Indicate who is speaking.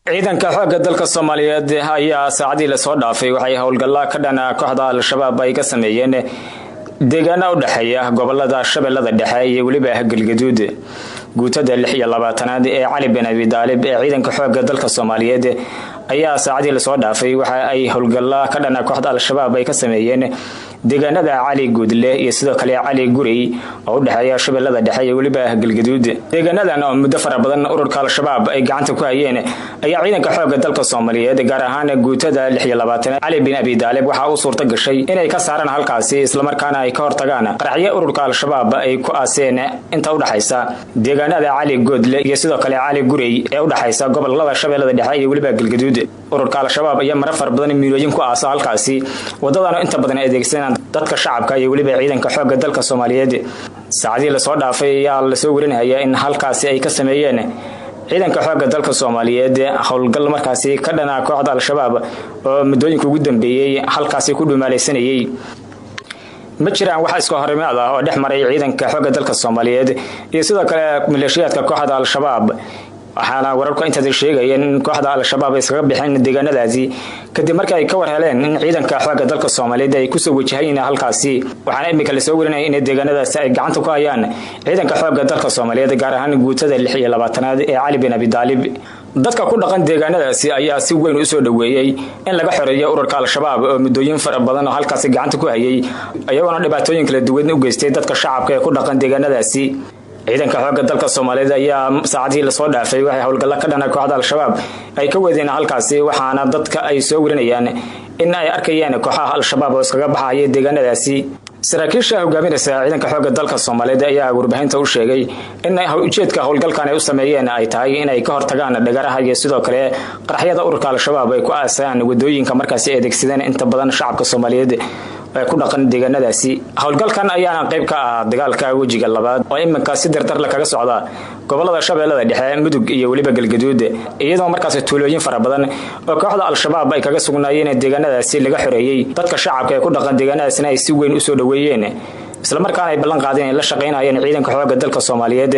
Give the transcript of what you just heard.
Speaker 1: Ciidanka xoogga dalka Soomaaliyeed ayaa saacadii la soo dhaafay waxay howlgalla ka dhan kooxda Al-Shabaab ay ka sameeyeen deegaano u dhaxeeya gobolada Shabeellada Dhexe iyo weliba Galgaduud. Guutada 26aad ee Cali bin Abi Daalib ee ciidanka xoogga dalka Soomaaliyeed ayaa saacadii la soo dhaafay waxa ay howlgalla ka dhan kooxda Al-Shabaab ay ka sameeyeen deegaanada Cali Guudle iyo sidoo kale Cali Gurey oo u dhaxeeya Shabeellada Dhexe iyo weliba Galgaduud. Deegaanadan oo muddo fara badan ururka Al-Shabaab ay gacanta ku hayeen ayaa ciidanka xoogga dalka Soomaaliyeed, gaar ahaan guutada 26aad Cali bin Abi Daalib, waxa uu suurta gashay inay ka saaraan halkaasi, isla markaana ay ka hortagaan qaraxyo ururka Al-Shabaab ay ku aaseen inta u dhaxaysa deegaanada Cali Guudle iyo sidoo kale Cali Gurey ee u dhaxaysa gobolada Shabeellada Dhexe iyo weliba Galgaduud. Ururka Al-Shabaab ayaa marar fara badan miilooyin ku aasa halkaasi, wadadana inta badan adeegsanayaan dadka shacabka iyo weliba ciidanka xoogga dalka Soomaaliyeed. Saacadii la soo dhaafay ayaa la soo warinayaa in halkaasi ay ka sameeyeen ciidanka xoogga dalka Soomaaliyeed howlgal markaasi ka dhana kooxda Al-Shabaab oo muddooyinka ugu dambeeyay halkaasi ku dhumaalaysanayay. Ma jiraan wax iska horimaad ah oo dhex maray ciidanka xoogga dalka Soomaaliyeed iyo sidoo kale maleeshiyaadka kooxda Al-Shabaab, waxaana wararku intaas sheegayeen in kooxda Al-Shabaab ay iskaga bixeen deegaanadaasi kadib markii ay ka war heleen in ciidanka xoogga dalka Soomaaliyeed ay ku soo wajahayeen halkaasi. Waxaana imika la soo warinaya in deegaanadaasi ay gacanta ku hayaan ciidanka xoogga dalka Soomaaliyeed, gaar ahaan guutada 26aad ee Cali bin Abi Daalib. Dadka ku dhaqan deegaanadaasi ayaa si weyn u soo dhaweeyay in laga xoreeyo ururka Al-Shabaab oo muddooyin fara badan oo halkaasi gacanta ku hayay, iyagoona dhibaatooyin kala duwan u geystay dadka shacabka ee ku dhaqan deegaanadaasi. Ciidanka xoogga dalka Soomaaliyeed ayaa saacadii la soo dhaafay waxay howlgalla ka dhana kooxda Al-Shabaab ay ka wadeen halkaasi, waxaana dadka ay soo warinayaan in ay arkayeen kooxaha Al-Shabaab oo iskaga baxaya deegaanadaasi. Saraakiisha hogaaminaysa ciidanka xoogga dalka Soomaaliyeed ayaa warbaahinta u sheegay in ujeedka howlgalkan ay u sameeyeen ay tahay in ay ka hortagaan dhagaraha iyo sidoo kale qaraxyada ururka Al-Shabaab ay ku aasaan wadooyinka markaasi adeegsadeen inta badan shacabka Soomaaliyeed ee ku dhaqan deegaanadaasi. Howlgalkan ayaana qayb ka ah dagaalka wejiga labaad oo iminka si dardar la kaga socda gobolada Shabeellada Dhexe, Mudug iyo weliba Galgaduud, iyadoo markaasi tuulooyin fara badan oo kooxda Al-Shabaab ay kaga sugnaayeen deegaanadaasi laga xoreeyay. Dadka shacabka ee ku dhaqan deegaanadaasina ay si weyn u soo dhaweeyeen, isla markaana ay ballan qaadeen in la shaqeynayeen ciidanka xoogga dalka Soomaaliyeed.